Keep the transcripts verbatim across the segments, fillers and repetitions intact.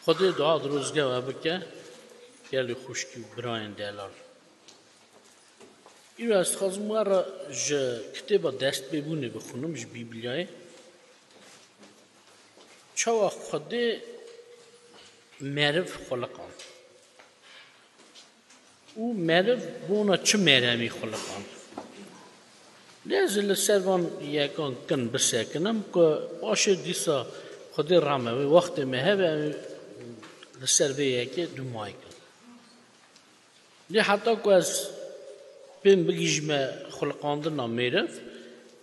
Xwedê dua dirozge we bike, gelê xwişkî û birayên delal. Îro ez dixwazim we re ji kitêba Destpêbûnê bixwînim, ji Bîblyayê. Çawa Xwedê meriv xuliqand û meriv bona çi meremî xuliqand. Lê ez ê li ser van yekan kin bisekinim ku paşê dîsa Xwedê rame wê wextê me hebe, em li ser vê yekê dûmayê kin. Lê heta ku ez pê bigihîjime xuliqandina mêriv,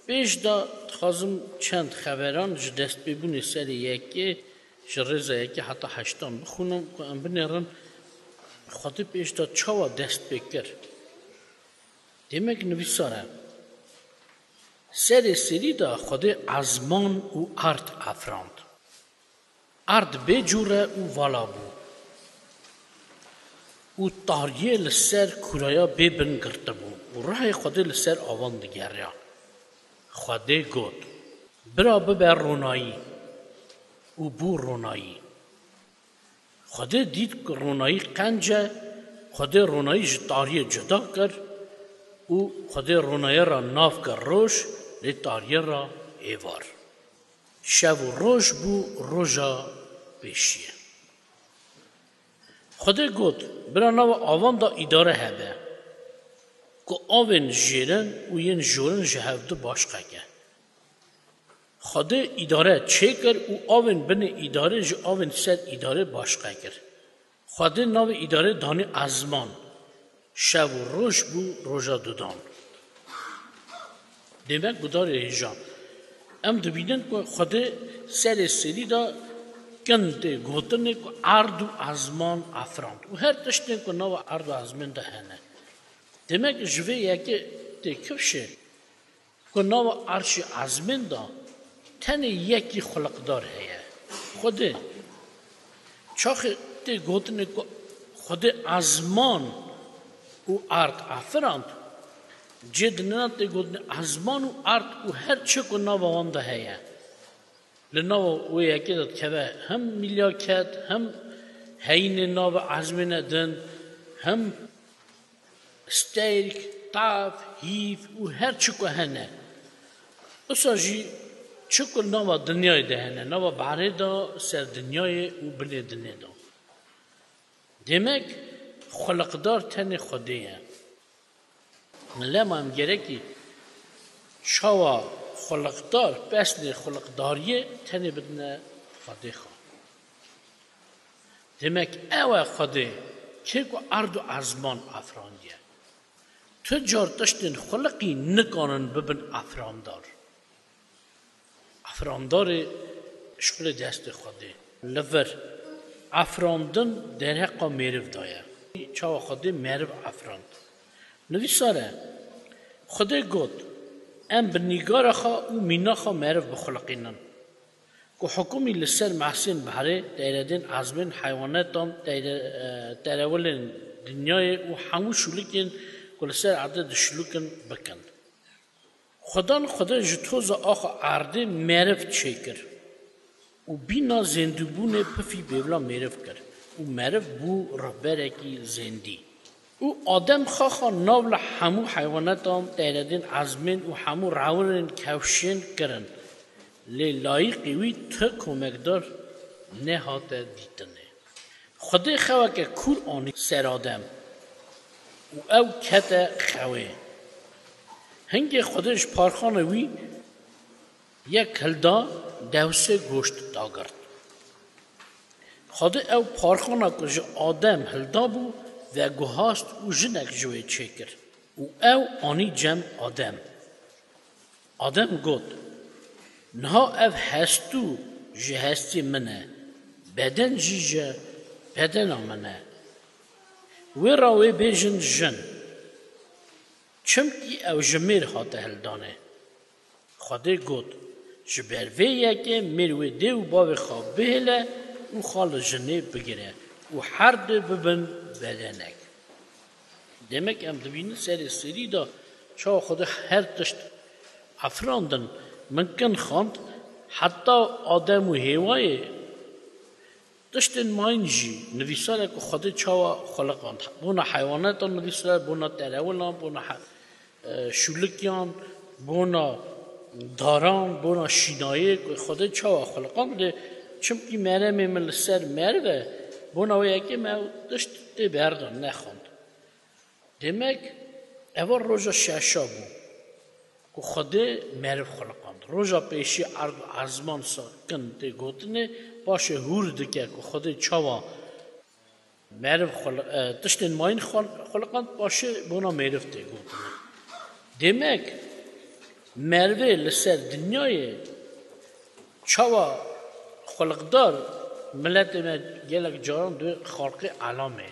pêş de dixwazim çend xeberan ji Destpêbûnê serê yekê, ji rêza yekê heta heştan bixwînim ku em binêrin Xwedê pêş de çawa dest pê kir. Demek nivîsar e: Serê serî de Xwedê ezman û erd afirand. Erd bê cûr e û vala bû û tariyê li ser kûraya bê bin girtibû û ruhê Xwedê li ser avan digeriya. Xwedê got: Bira bibe ronayî. Û bû ronayî. Xwedê dît ku ronayî qenc e, Xwedê ronayî ji tariyê cuda kir û Xwedê ronayê re nav kir roj, lê tariyê re êvar. Şev û roj bû roja pêşiyê. Xwedê got: Bira nava avan de îdare hebe, ku avên jêrin û yên jorin ji hevdu başqe ke. Xwedê îdare çêkir û avên binê îdarê ji avên ser îdarê başqe kir. Xwedê navê îdarê danî ezman. Şev û roj bû roja dudan. Demek gudarê hêjan. Em dibînin ku Xwedê serê serî de kin tê gotinê ku erd û ezman afirand û her tiştên ku nava erd û ezmên de hene. Demek ji vê yekê tê kifşê ku nava erşê ezmên de tenê yekî xuliqdar heye, Xwedê. Çaxê tê gotinê ku Xwedê ezman û erd afirand, cê dinena tê gotinê ezman û erd û her çi ku nava wan de heye. Li nava wê yekê de dikeve hem milyaket, hem heyînê nava ezmêne din, hem stêrk, tav, hîv û her çi ku hene. Wisa jî çi ku nava dinyayê de hene, nava barê de, ser dinyayê û binê dinê de. Demek xuliqdar tenê Xwedê ye. Lema em gerekî çawa xuliqdar, pesnê xuliqdariyê tenê bidine Xwedê xwe. Demek ew e Xwedê, kê ku erd û ezman afirandiye. Tu car tiştên xuliqî nikanin bibin afirandar. Afirandarê şixulê destê Xwedê. Li vir, afirandin derheqa mêriv de ye. Çawa Xwedê meriv afirand? Nivîsar e: Xwedê got: Em bi nîgara xwe û mîna xwe meriv bixuliqînin, ku hukimî li ser mehsên behrê, teyredên ezmên, heywanetan, teyre-, e, terewilên dinyayê û hemû şûlikên ku li ser erdê dişûlikin bikin. Xudan Xwedê ji toza axa erdê meriv çêkir û bîna zêndîbûnê pifî bêvla mêriv kir û meriv bû rihberekî zêndî. Û Adem xaxa nav li hemû heywanetan, teyredên ezmên û hemû rewirên kewşên kirin, lê layîqî wî ti komekdar nehate dîtinê. Xwedê xeweke kûr anî ser Adem û ew kete xewê. Hingê Xwedê ji parxana wî yek hilda, dewsê goşt dagirt. Xwedê ew parxana ku ji Adem hilda bû, veguhast û jinek ji wê çêkir û ew anî cem Adem. Adem got: Niha ev hestû ji hestê min e, beden jî ji bedena min e. Wê re wê bêjin jin, çimkî ew ji mêr hate hildanê. Xwedê got: Ji ber vê yekê mêr wê dê û bavê xwe bihêle û xwe li jinê bigire û her du bibin bedenek. Demek em dibînin serê serî de çawa Xwedê her tişt afirandin, min kin xwend, heta Adem û Hêwayê Tiştên mayîn jî nivîsar e ku Xwedê çawa xweliqand. Bona heywanetan nivîsar e, bona terewilan, bona he-, e, şûlikiyan, bona daran, bona şînayê ku Xwedê çawa xweliqand. Lê çimkî meremê min li ser meriv e, bona wê yekê me ew tişt tê berdan, nexwend. Demek, eva roja şeşa bû ku Xwedê meriv xweliqand. Roja pêşî erd û ezman sakin tê gotinê, paşê hûr dike ku Xwedê çawa meriv xweli-, e, tiştên mayîn xwel-, xweliqand, paşê bona meriv tê gotinê. Demek, merivê li ser dinyayê çawa xweliqdar, miletê me gelek caran dê xalqê elamê.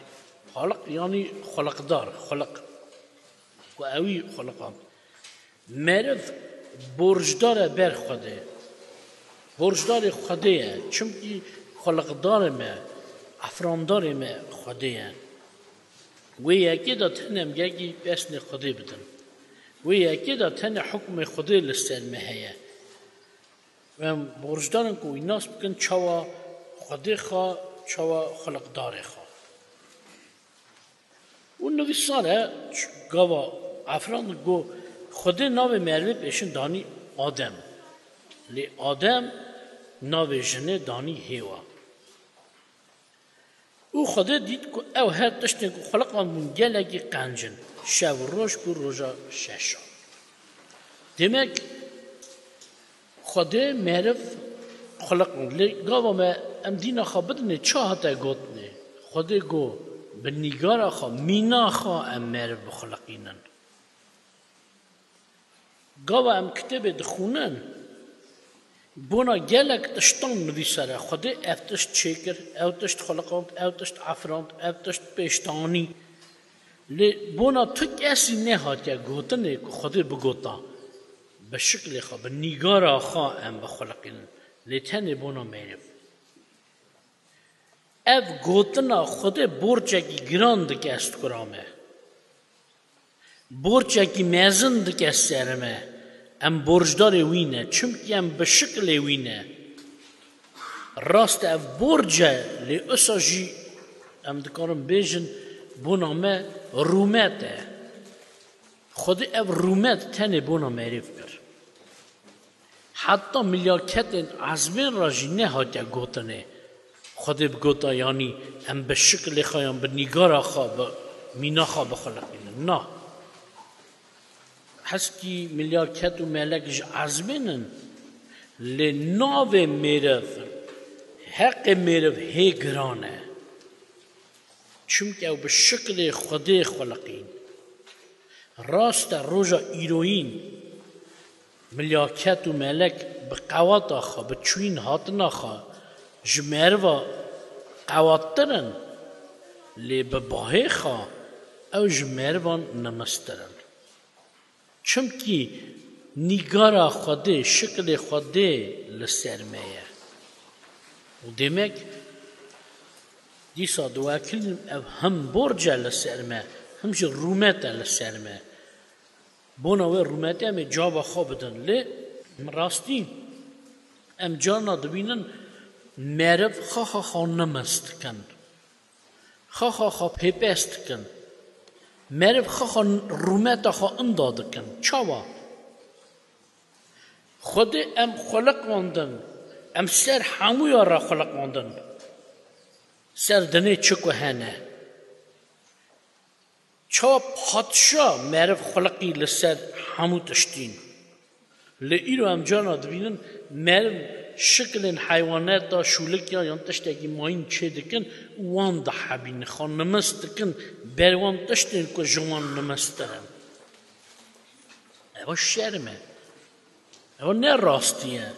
Xaliq yanî xweliqdar, xweliq. Ku ewî xweliqand. Meriv borcdar e ber Xwedê. Borcdarê Xwedê ye. Çimkî xweliqdarê me, efrandarê me Xwedê ye. Wê yekê de tenê em gelkî pesnê Xwedê bidin. Wê yekê de tenê hukmê Xwedê li ser me heye. Em borcdar in ku wî nas bikin çawa Xwedê xwe, çawa xweliqdarê xwe. Û nivîsar e, ç-, gava efran got, Xwedê navê merivê pêşin danî Adem. Lê Adem navê jinê danî Hêwa. Û Xwedê dît ku ew her tiştên ku xweliqandibûn gelekî qenc in, şev û roj ku roja şeşa. Demek, Xwedê meriv xweliqand. Lê gava me em dîna xwe bidinê, çi hate gotinê? Xwedê got, bi nîgara xwe, mîna xwe em meriv bixweliqînin. Gava em kitêbê dixwînin, bona gelek tiştan nivîsar e. Xwedê ev tişt çêkir, ew tişt xweliqand, ew tişt efirand, ev tişt pêştanî. Lê bona tu kesî nehatiye gotinê ku Xwedê bigota, bi şiklê xwe, bi nîgara xwe em bixweliqînin. Lê tenê bona meriv. Ev gotina Xwedê borcekî giran dike ez dikura me. Borcekî mezin dike ser me. Em borcdarê wî ne, çimkî em bi şiklê wî ne. Rast e, ev borc e, lê usa jî em dikarin bêjin, bona me rûmet e. Xwedê ev rûmet tenê bona meriv kir. Heta milyaketên ezmên re jî nehatiye gotinê. Xwedê bigota, yanî em bi şiklê xwe yan bi nîgara xwe, bi mîna xwe bixweliqînin. Na. Heskî milyaket û melek ji ezmên in, lê navê mêriv, heqê mêriv hê giran e. Çimkî ew bi şiklê Xwedê xweliqîn. Rast e, roja îroyîn milyaket û melek bi qewata xwe, bi çûyîn hatina xwe ji meriva qewattir in, lê bi bahê xwe ew ji merivan nimistir in. Çimkî nîgara Xwedê, şiklê Xwedê li ser me ye. Û demek, dîsa diwekilînim ev him borc e li ser me, him jî rûmet e li ser me. Bona wê rûmetê em ê caba xwe bidin. Lê rastî em carna dibînin meriv xwe xwe xwe nimis dikin. Xwe xwe xwe pêpes dikin. Meriv xwe xwe rûmeta xwe inda dikin. Çawa? Xwedê em xweliqandin. Em ser hemûya re xweliqandin. Ser dinê çi ku hene. Çawa padşa meriv xweliqî li ser hemû tiştîn. Lê îro em carna dibînin, meriv şikilên heywaneta, şûlikya yan tiştekî mayîn çê dikin û wan dihebînin, xwe nimis dikin ber wan tiştên ku ji wan nimistir in. Ewa şerm e. Ewa ne rastî ye.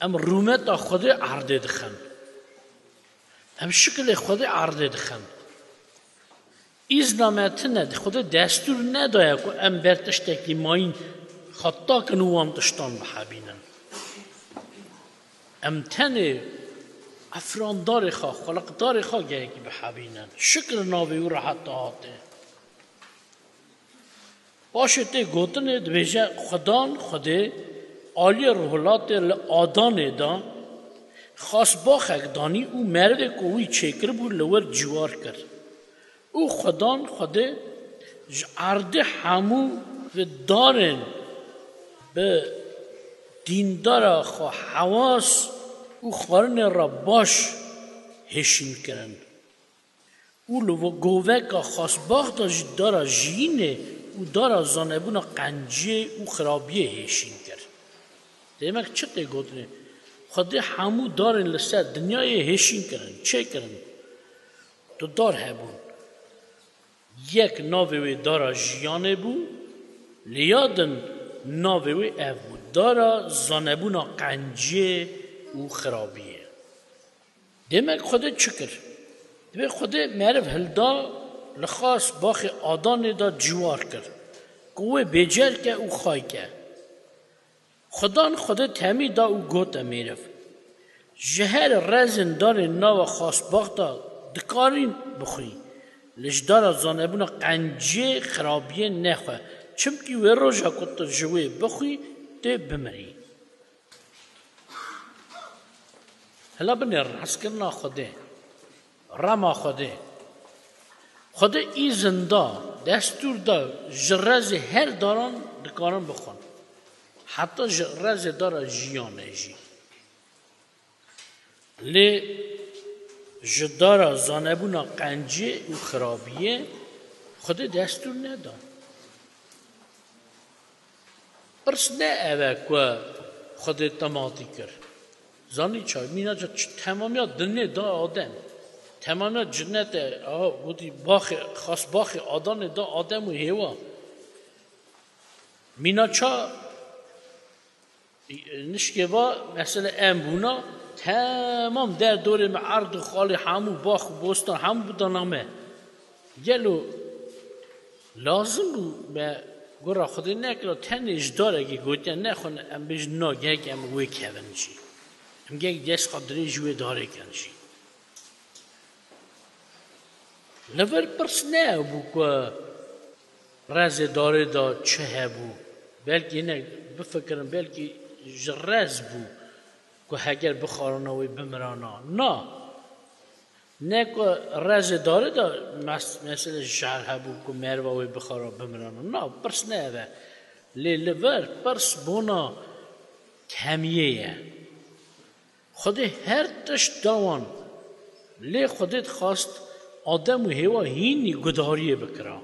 Em rûmeta Xwedê erdê dixin. Em şikilê Xwedê erdê dixin. Îzna me tine, Xwedê destûr nedaye ku em ber tiştekî mayîn xwe takin û wan tiştan bihebînin. Em tenê efrandarê xwe, xweliqdarê xwe gerekî bihebînin. Şikir navê wî re heta hatê. Paşê tê gotinê dibêje, Xudan, Xwedê, aliyê ruhilatê li Adanê de, Xasbaxek danî û merivê ku wî çêkiribû li wir ciwar kir. Û Xudan Xwedê ji erdê hemû vê darên bi dîndara xwe hewas û xwarinê re baş hêşîn kirin. Û li goveka xasbax de jî dara jiyînê û dara zanebûna qenciyê û xirabiyê hêşîn kir. Demek çi tê gotinê? Xwedê hemû darên li ser dinyayê hêşîn kirin, çêkirin. Du dar hebûn. Yek navê wê dara jiyanê bû, lê ya din navê wê ev bû, dara zanebûna qenciyê û xirabiyê. Demek Xwedê çi kir? Divê Xwedê meriv hilda, li xas baxê Adanê de ciwar kir, ku wê bêcer ke û xay ke. Xudan Xwedê temî da û gote mêriv, ji her rezên darên nava xasbax de dikarî bixwî, lê ji dara zanebûna qenciyê xirabiyê nexwe, çimkî wê roja ku tu ji wê bixwî, tê bimirî. Hela binê reskirina Xwedê, rema Xwedê. Xwedê îzin da, destûr da, ji rezê her daran dikarin bixwin. Heta ji rezê dara jiyanê jî. Lê ji dara zanebûna qenciyê û xirabiyê Xwedê destûr neda. Pirs ne ev e ku Xwedê tematî kir. Zanî çawa? Mîna ca çi-, temamiya dinê da Adem. Temamiya cinetê, aha, gotî baxê, xasbaxê Adanê da Adem û Hêwa. Mîna ça, nişkê va, mesela em bûna, temam der dorê me erd û xalê hemû bax û bostan hemû bidana me. Gelo lazim bû me gora Xwedê nekira tenê ji darekê gotiye nexwin, em bêjin na, gerek em wê kevin jî. Em gerek dest xwe dirêj ji wê darê kin jî. Li vir pirs ne ew bû ku rezê darê de çi hebû. Belkî hinek bifikirin, belkî ji rez bû ku heger bixwarana wê bimirana. Na. Ne ku rezê darê de mes-, mesele şer hebû ku meriva wê bixwara bimirana. Na, pirs ne ev e. Lê li vir pirs bona temiyê ye. Xwedê her tişt da wan. Lê Xwedê dixwast Adem û Hêwa hînî gudariyê bikira.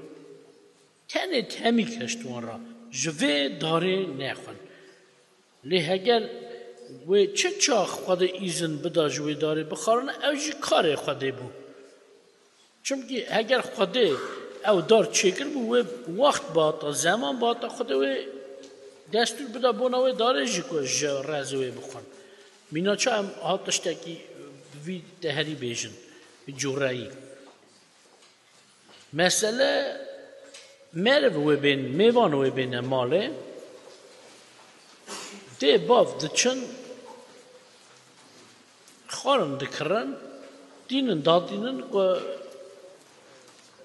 Tenê temî kişt wan re, ji vê darê nexwin. Lê heger wê çi çax Xwedê îzin bida ji wê darê bixwarine, ew jî karê Xwedê bû. Çimkî heger Xwedê ew dar çêkiribû, wê wext bihata, zeman bihata, Xwedê wê destûr bida bona wê darê jî ku ji rezê wê bixwin. Mîna ça em ha tiştekî bi vî deherî bêjin, bi cûreyî. Mesele meriv wê bên, mêvan wê bêne malê, dê bav diçin, xwarin dikirin, tînin datînin ku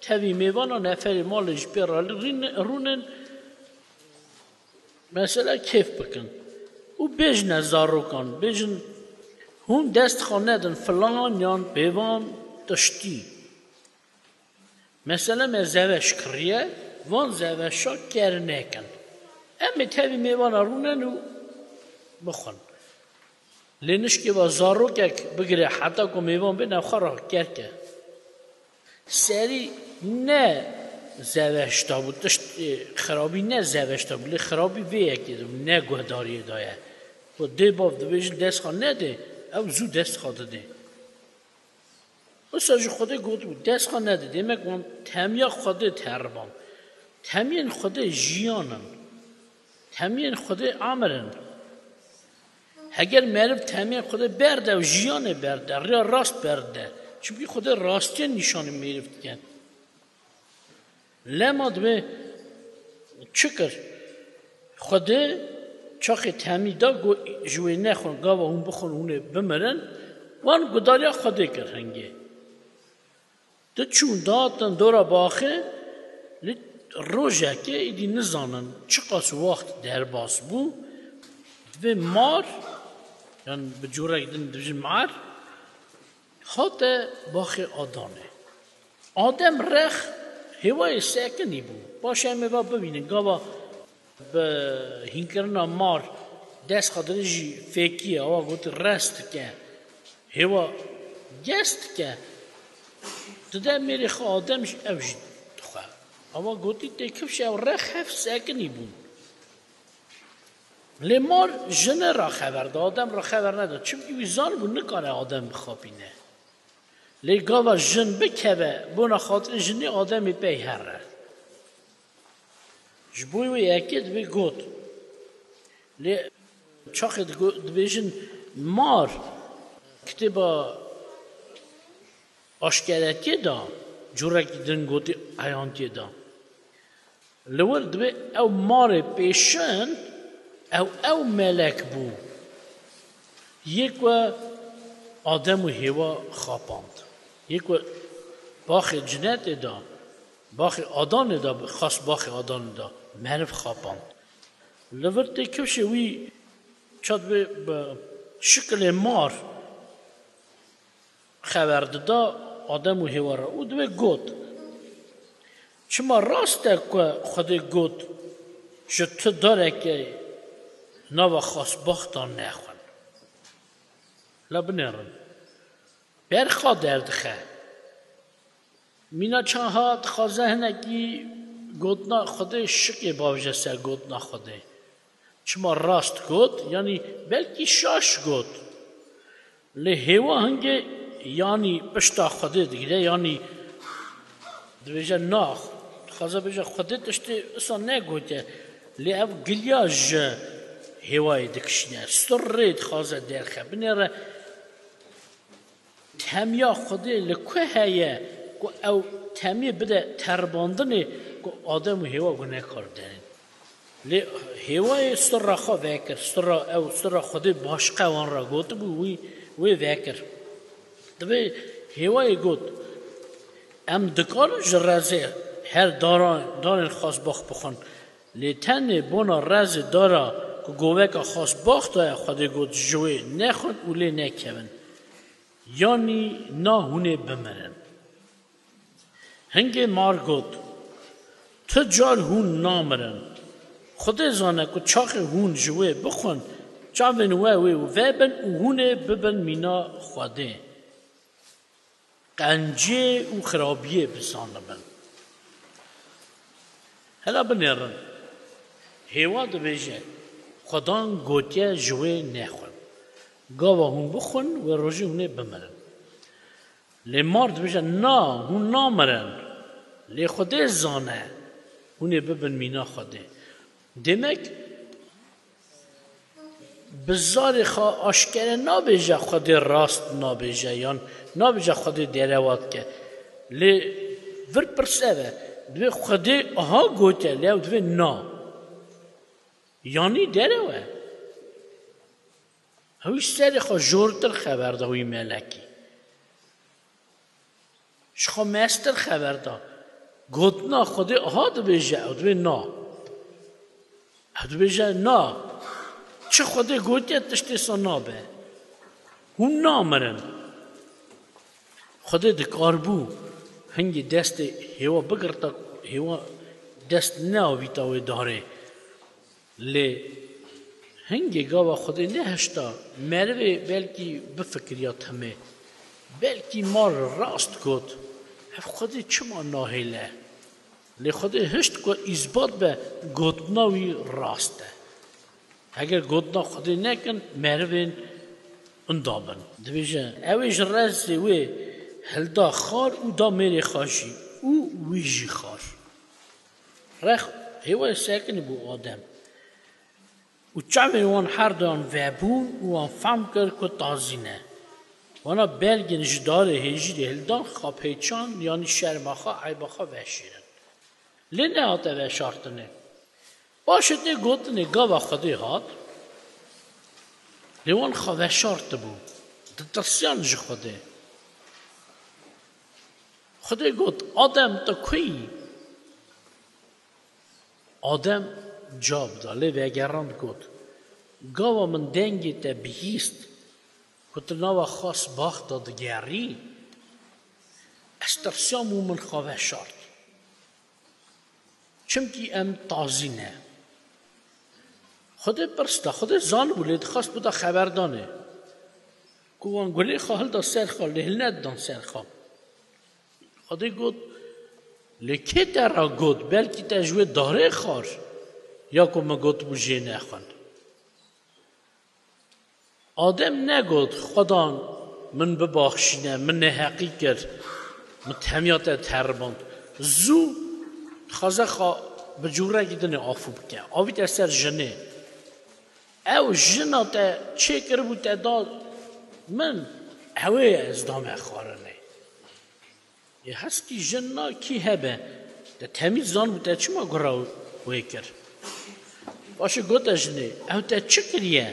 tevî mêvana neferê malê ji pê re rîn-, rûnin, mesela kêf bikin. Û bêjine zarokan, bêjin, hûn dest xwe nedin filan yan pêvan tiştî. Mesele me zeveş kiriye, van zeveşa ker nekin. Em ê tevî mêvana rûnin û bixwin. Lê nişkê va zarokek bigire heta ku mêvan bên ew xwe re ker ke. Serî ne zeveşta bû, tişt, e, xirabî ne zeveşta bû, lê xirabî vê yekê de bû, ne guhdariyê de ye. Ku dê bav dibêjin dest xwe nedê, ew zû dest xwe didê. Wisa ji Xwedê gotibû, dest xwe nede. Demek wan temiya Xwedê teriband. Temiyên Xwedê jiyan in. Temiyên Xwedê emir in. Heger meriv temiyên Xwedê berde û jiyanê berde, rêya rast berde. Çimkî Xwedê rastiyê nîşanî meriv dike. Lema divê çi kir? Xwedê çaxê temî da, got, ji wê nexwin, gava hûn bixwin, hûn ê bimirin. Wan gudariya Xwedê kir hingê. Diçûn dihatin dora baxê, li rojekê êdî nizanin çiqas wext derbas bû, divê mar Yan bi cûrek din dibêjin mar, hate baxê Adanê. Adem rex Hêwayê sekinî bû. Baş em ê va bibînin, gava bi hînkirina mar dest xwe dirêjî fêkî ye, awa gotî rest dike. Hêwa gest dike. Dide mêrê xwe Adem jî ew jî dixwe. Awa gotî tê kifşê ew rex hev sekinî bûn. Lê mar jinê ra xeber da, Adem ra xeber neda. Çimkî wî zanibû nikare Adem bixapîne. Lê gava jin bikeve, bona xatirê jinê Ademê pey here. Ji bo wê yekê dibê got. Lê çaxê digo-, dibêjin mar, kitêba aşkeretiyê de, cûrekî din gotî eyantiyê de. Li wir dibê ew marê pêşin, ew, ew melek bû. Yê ku Adem û Hêwa xapand. Yê ku baxê cinetê de, baxê Adanê de, xas baxê Adanê de, meriv xapand. Li vir tê kifşê wî ça dibê bi şikilê mar xeber dida Adem û Hêwa re û dibê got, çima rast e ku Xwedê got, ji tu darekê nava xasbaxtan nexwin. La binêrin. Berxa derdixe. Mîna çaha dixwaze hinekî gotina Xwedê şikê bavêje ser gotina Xwedê. Çima rast got, yanî belkî şaş got. Lê Hêwa hingê yanî pişta Xwedê digire, yanî dibêje na, dixwaze bêje Xwedê tiştê wisa negotiye. Lê ev giliya ji Hêwayê dikişîne. Sirrê dixwaze derxe. Binêre Temiya Xwedê li ku heye ku ew temiyê bide teribandinê ku Adem û Hêwa gunehkar derin? Lê Hêwayê sirra xwe vekir, sirra ew, sirra Xwedê başqe wan re gotibû, wî, wê vekir. Divê Hêwayê got, em dikarin ji rezê her daran, darên xasbax bixwin. Lê tenê bona rezê dara ku goveka xasbax daye Xwedê got, ji wê nexwin û lê nekevin. Yanî na hûn ê bimirin. Hingê mar got, tu car hûn namirin. Xwedê zane ku çaxê hûn ji wê bixwin, çavên we wê vebin û hûn ê bibin mîna Xwedê. Qenciyê û xirabiyê bizanibin. Hela binêrin. Hêwa dibêje, Xwedan gotiye ji wê nexwin. Gava hûn bixwin, wê rojê hûn ê bimirin. Lê mar dibêje, na, hûn namirin. Lê Xwedê zane, hûn ê bibin mîna Xwedê. Demek, bi zarê xwe aşkere nabêje Xwedê rast nabêje, yan nabêje Xwedê derewa dike. Lê vir pirs ev e, divê Xwedê aha gote, lê ew divê na. Yanî derew e. Ew ji serê xwe jortir xeber da wî melekî. Ji xwe mestir xeber da. Gotina Xwedê aha dibêje, ew dibê na. Ew dibêje na. Çi Xwedê gotiye tiştê sa nabe. Hûn namirin. Xwedê dikaribû hingê destê hêwa bigirta, hêwa dest neavîta wê darê. Lê hingê gava Xwedê nehişta, merivê belkî bifikiriya temê. Belkî mar rast got. Ev Xwedê çima nahêle? Lê Xwedê hişt ku îsbat be gotina wî rast e. Heger gotina Xwedê nekin, merivên inda bin. Dibêje, ew ê ji rezê wê hilda xar û da mêrê xwe jî û wî jî xar. Rex hêwayê sekinî bû Adem. Û çavên wan her duyan vebûn û wan fehm kir ku tazî ne. Wana belgên ji darê hêjîrê hildan xwe pêçand, yanî şerma xwe, eyba xwe veşêrin. Lê nehate veşartinê. Paşê tê gotinê gava Xwedê hat, lê wan xwe veşartibû, ditirsiyan ji Xwedê. Xwedê got, Adem, tu ku yî? Adem cab da, lê vegerand got, gava min dengê te bihîst, Ku tu nava xas bax de digerî, ez tirsiyam û min xwe veşart. Çimkî em tazî ne. Xwedê pirs da, Xwedê zanibû lê dixwest bida xeberdanê. Ku wan gulê xwe hilda ser xwe, lê hilnedidan ser xwe. Xwedê got, lê kê te re got, belkî te ji wê darê xwar, ya ku min gotibû jê nexwin. Adem negot, Xwedan min bibaxşîne, min neheqî kir, min temiya te teriband. Zû dixwaze xwe bi cûrekî dinê afû bike. Avîte ser jinê. Ew jina te çêkiribû te da min, ew ê ez dame xwarinê. Ê heskî jin na kî hebe, te temî zanibû te çima gura wê kir? Paşê gote jinê, ew te çi kiriye?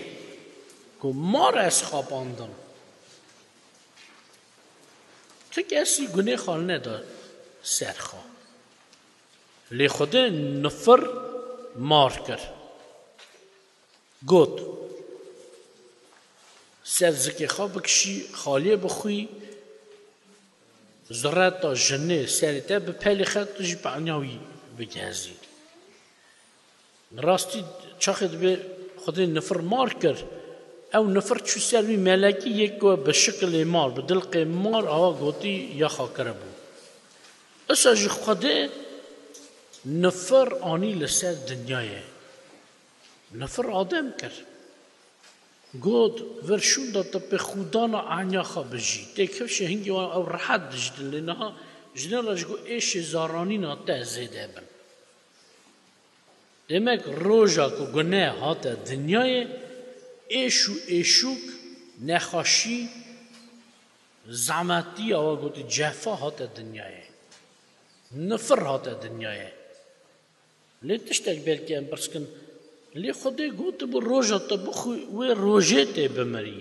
Ku mar ez xapandim. Tu kesî gunê xwe neda ser xwe. Lê Xwedê nifir mar kir. Got, ser zikê xwe bikişî, xaliyê bixwî, zureta jinê serê te bipelêxe, tu jî paniya wî bigihezî. Rastî çaxê dibê Xwedê nifir mar kir, ew nifir çû ser wî melekî yek ku bi şikilê mar, bi dilqê mar awa gotî ya xwe kiribû. Isa jî Xwedê nifir anî li ser dinyayê. Nifir Adem kir. Got, vir şûnda te pê xûdana aniya xwe bijî. Tê kifşê hingê wan ew rehet dijîtin, lê niha jinê re ji got êşê zaranîna te zêde bin. Demek roja ku gune hate dinyayê, êş û êşûk, nexweşî, zehmetî, awa gotî cefa hate dinyayê. Nifir hate dinyayê. Lê tiştek belkî em pirs kin, lê Xwedê gotibû roja te bixwî, wê rojê tê bimirî.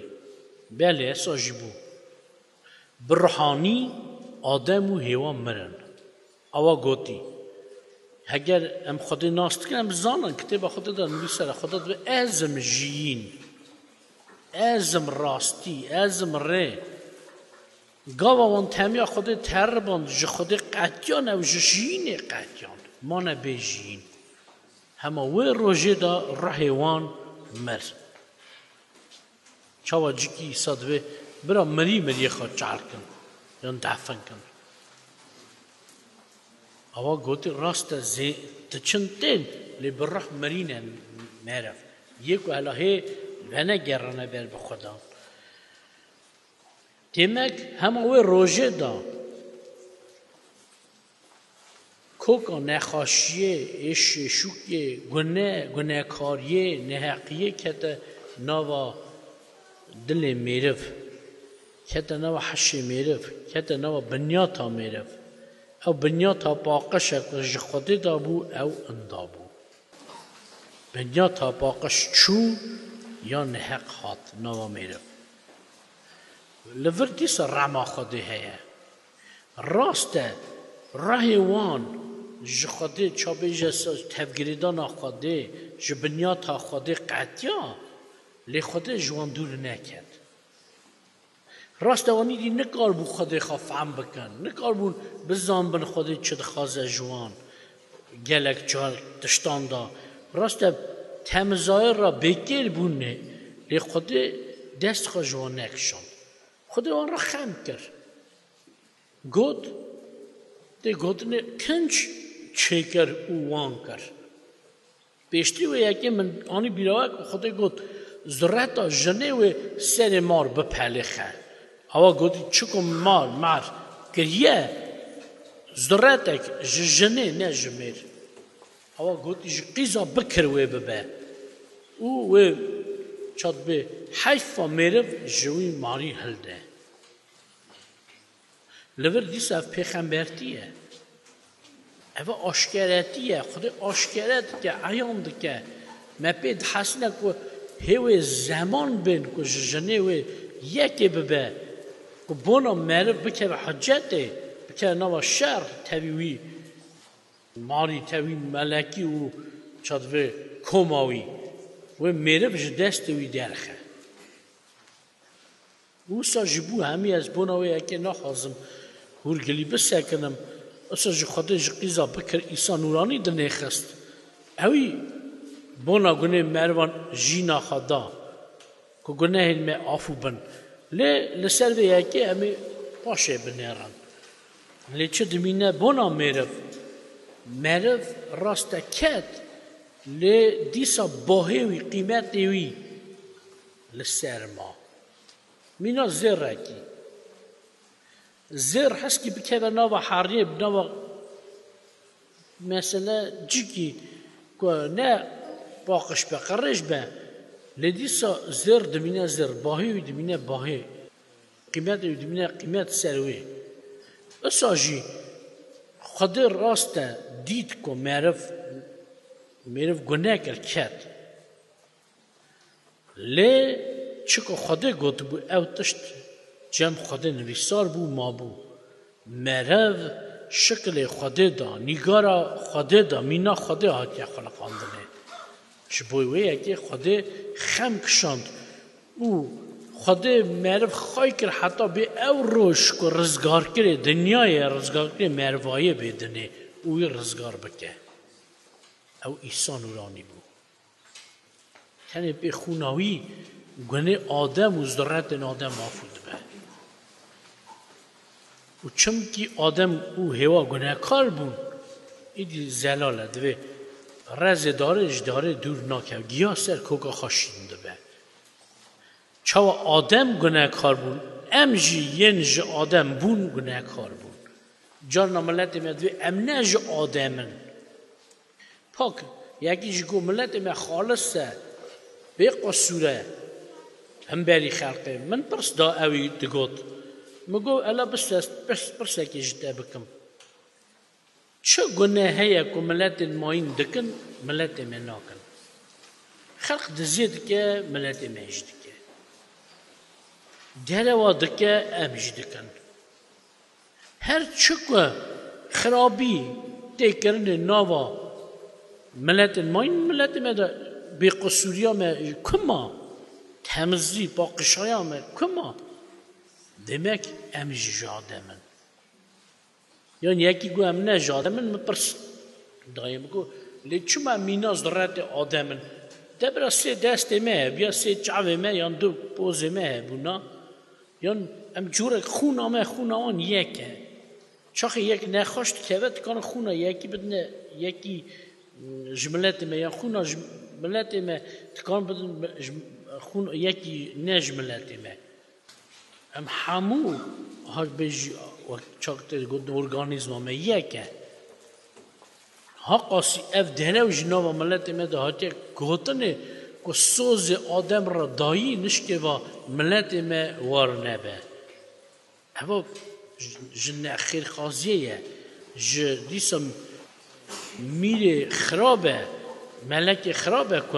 Belê, esa jî bû. Bi ruhanî Adem û Hêwa mirin. Awa gotî, heger em Xwedê nas dikin, em zanin, kitêba Xwedê de nivîsere, Xwedê dibê, ez im jiyîn, ez im rastî, ez im rê. Gava wan temiya Xwedê teriband, ji Xwedê qetiyan ew ji jiyînê qetiyan, mane bê jiyîn. Hema wê rojê de ruhê wan mir. Çawa cikî îsa divê bira mirî miriyê xwe çar kin, yan defin kin. Awa gotî, rast e, zê diçin tên, lê bi ruh mirîne meriv. Yê ku hela hê venegerine ber bi Xwedan. Demek hema wê rojê de koka nexweşiyê, êşê şûkê, gune, gunekariyê, neheqiyê kete nava dilê mêriv, kete nava hişê mêriv, kete nava binyata mêriv. Ew binyata paqij e ku ji Xwedê de bû, ew inda bû. Binyata paqij çû ya neheq hat nava mêriv. Li vir dîsa rema Xwedê heye. Rast e, rehê wan ji Xwedê, çabêje se-, tevgirêdana Xwedê, ji binyata Xwedê qetiya, lê Xwedê ji wan dûr neket. Rast e, wan îdî nikaribû Xwedê xwe fehm bikin, nikaribûn bizanbin Xwedê çi dixwaze ji wan. Gelek car tiştan da. Rast e, temizayê re bêkêr bûne, lê Xwedê dest xwe ji wan nekişand. Xwedê wan re xem kir. Got, tê gotinê kinc çêkir û wan kir. Pêştî wê yekê min anî bîra we ku Xwedê got, zureta jinê wê serê mar bipelêxe. Awa gotî, çiku mar, mar kiriye, zuretek ji jinê, ne ji mêr. Awa gotî, ji qîza bikir wê bibe. Û wê çat bê heyfa mêriv ji wî marî hilde. Li vir dîsa ev pêxembertî ye. Ev aşkeretî ye. Xwedê aşkere dike, eyan dike. Me pê dihesîne ku hê wê zeman bên ku ji jinê wê yekê bibe, ku bona meriv bikeve hicetê, bikeve nava şer, tevî wî marî, tevî melekî û çatvê koma wî. Wê mêriv ji destê wî derxe. Wisa ji bo hemî ez bona wê yekê naxwazim hûrgilî bisekinim. Wisa ji Xwedê ji qîza bikir Îsa Nûranî dinêxist. Ewî bona gunê merivan jîna xwe da ku gunehên me afû bin. Lê li ser vê yekê em ê paşê binêrin. Lê çi dimîne bona mêriv? Meriv raste ket, lê dîsa bahê wî, qîmetê wî li ser ma. Mîna zêrekî. Zêr heskî bikeve nava heriyê, bi nava mesele cikî ku ne paqij be, qirêj be, lê dîsa zêr dimîne zêr, bahê wî dimîne bahê, qîmetê wî dimîne qîmet ser wê. Isa jî Xwedê rast e, dît ku meriv, meriv gune kir, ket. Lê çiku Xwedê gotibû, ew tişt cem Xwedê nivîsar bû, mabû. Meriv şikilê Xwedê da, nîgara Xwedê da, mîna Xwedê hatiye xuliqandinê. Ji bo wê yekê Xwedê xem kişand û Xwedê meriv xay kir heta bê ew roj ku rizgarkirê dinyayê, rizgarkirê merivayê bê dinê û wî rizgar bike. Ew Îsa Nûranî bû. Tenê pê xûna wî gunê Adem û zuretên Adem afû dibe. Û çimkî Adem û Hêwa gunekar bûn, îdî zelal e, divê rezê darê ji darê dûr nakev, giya ser koka xwe şîn dibe. Çawa Adem gunekar bûn, em jî yên ji Adem bûn gunekar bûn. Carna miletê me divê em ne ji Adem in. Pak, yekî jî got, miletê me xalis e, bê qisûr e, himberî xelqê. Min pirs da, ewî digot. Min got, ela bistest, pirs, pirsekê ji te bikim. Çi guneh heye ku miletên mayîn dikin, miletê me nakin? Xelq diziyê dike, miletê me jî dike. Derewa dike, em jî dikin. Her çi ku xirabî tê kirinê nava miletên mayîn, miletê me de bêqisûriya me ku ma, temizî, paqişaya me ku ma, demek em jî ji Adem in. Yan yekî got, em ne ji Adem in, min pirs dayê, min got, lê çima mîna zuretê Adem in? De bira sê destê me hebûya, sê çavê me yan du pozê me hebûna. Yan em curek xûna me, xûna wan yek e. Çaxê yek nexweş dikeve, dikarin xûna yekî bidine yekî, mm, ji miletê me, yan xûna ji miletê me dikarin bidin ji xûn yekî ne ji miletê me. Em hemû, ha bêjî, wek çak tê gotin, organîzma me yek e. Haqasî ev derew ji nava miletê me de hatiye gotinê ku sozê Adem re dayî nişkê va miletê me war nebe. Eva ji, ji nexêrxaziyê ye, ji dîsa mîrê xirab e, melekê xirab e ku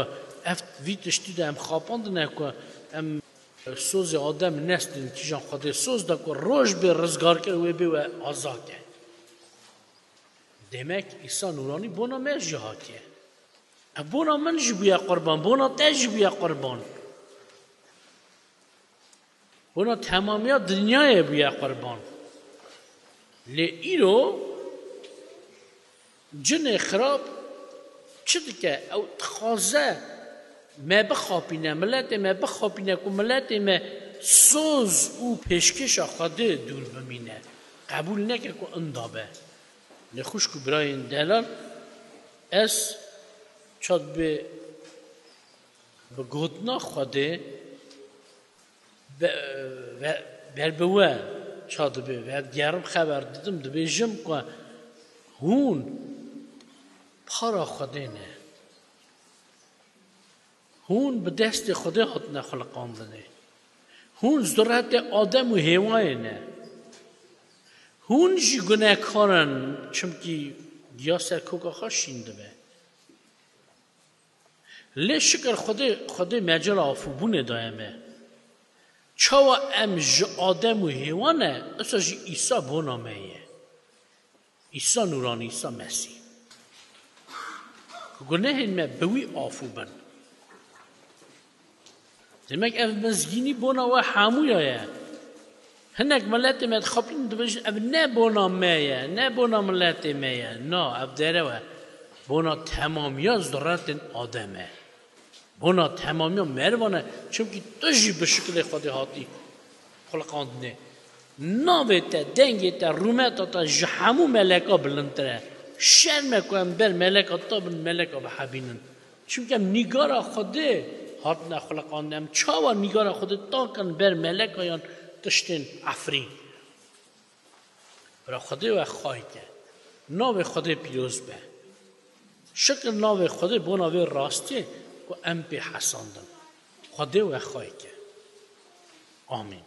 ev, vî tiştî de em xapandine ku em sozê Adem nestînin kîjan Xwedê soz da ku roj bê rizgarkir wê bê we azad ke. Demek Îsa Nûranî bona me jî hatiye. Ev bona min jî bûye qurban, bona te jî bûye qurban. Bona temamiya dinyayê bûye qurban. Lê îro cinê xirab çi dike? Ew dixwaze me bixapîne, miletê me bixapîne ku miletê me soz û pêşkêşa Xwedê dûr bimîne. Qebûl neke ku inda be. Lê xwişk û birayên delal, ez çad bi, bi gotina Xwedê be-, ve-, ber bi we ça dibe, vedigerim, xeber didim, dibêjim ku hûn para Xwedê ne. Hûn bi destê Xwedê hatine xuliqandinê. Hûn zuretê Adem û Hêwayê ne. Hûn jî gunehkar in, çimkî giya ser koka xwe şîn dibe. Lê şikir Xwedê, Xwedê mecela afûbûnê daye me. Çawa em ji Adem û Hêwa ne, isa jî Îsa bona me ye. Îsa Nûranî, Îsa Mesîh. Ku gunehên me bi wî afû bin. Demek ev mizgînî bona we hemûya ye. Hinek miletê me dixapînin, dibêjin, ev ne bona me ye, ne bona miletê me ye. Na, ev derew e. Bona temamiya zuretên Adem e. Bona temamiya merivan e. Çimkî tu jî bi şikilê Xwedê hatî xuliqandinê. Navê te, dengê te, rûmeta te ji hemû meleka bilindtir e. Şerm e ku em ber meleka te bin, meleka bihebînin. Çimkî em nîgara Xwedê hatine xuliqandin. Em çawa nîgara Xwedê takin ber meleka yan tiştên efrîn? Bira, Xwedê we xayke. Navê Xwedê pîroz be. Şikir navê Xwedê bona vê rastiyê ku em pê hesandin. Xwedê we xayke. Amîn.